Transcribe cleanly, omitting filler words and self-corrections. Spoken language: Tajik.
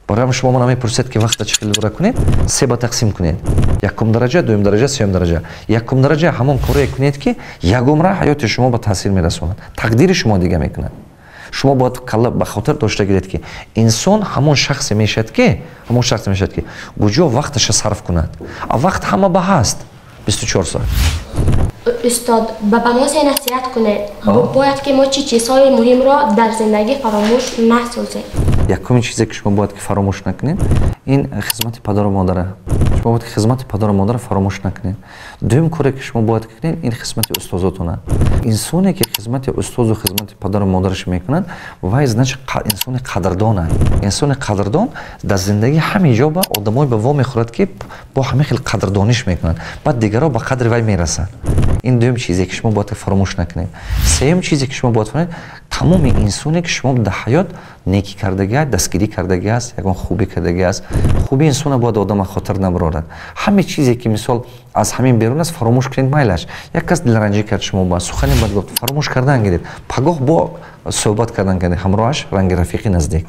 Барои шумо мана мепурсед, ки вақта чӣ хел идора кунед. Се ба тақсим кунед: якум дараҷа, дуюм дараҷа, сеюм дараҷа. Якум дараҷа ҳамон коре кунед, ки ягон ҳаёти шумо ба таъсир мерасонад, тақдири шумо дига мекунад. Шумо бояд калла ба хотир дошта гиред, ки инсон ҳамон шахсе мешавад, ки куҷо вақташа сарф кунад. А вақт ҳама ба ҳаст, 24 соат. Устод, ба мо се насиҳат кунед. Бояд ки мо чӣ чизҳои муҳимро дар зиндагӣ фаромӯш насозем? Якумин чизе, ки шумо бояд ки фаромӯш накунед, ин хизмати падару модара. Шумо бояд ки хизмати падару модара фаромӯш накунед. Дуюм коре, ки шумо бояд кунед, ин хизмати устозотона. Инсоне, ки хизмати устозу хизмати падару модараш мекунад, вай, значит, инсони қадрдона. Инсони қадрдон дар зиндагӣ ҳамин ҷо ба одамое ба во мехӯрад, ки бо ҳамин хел қадрдониш мекунанд, баъд дигарро ба қадри вай мерасанд. Ин дуюм чизе, ки шумо бояд фаромӯш накунед. Сеюм чизе, ки шумо бояд фаҳмед: тамоми инсоне, ки шумо дар ҳаёт некӣ кардагӣ, дастгирӣ кардагӣ аст, ягон хубӣ кардагӣ аст, хуби инсона бояд одама хотир набарорад. Ҳаме чизе, ки, мисол, аз ҳамин берун аст, фаромӯш кунед, майлаш. Як кас дилранҷӣ кард, шумо ба сухани бад гуфт, фаромӯш кардан гиред, пагоҳ бо суҳбат кардан кардед ҳамроҳаш, ранги рафиқи наздик.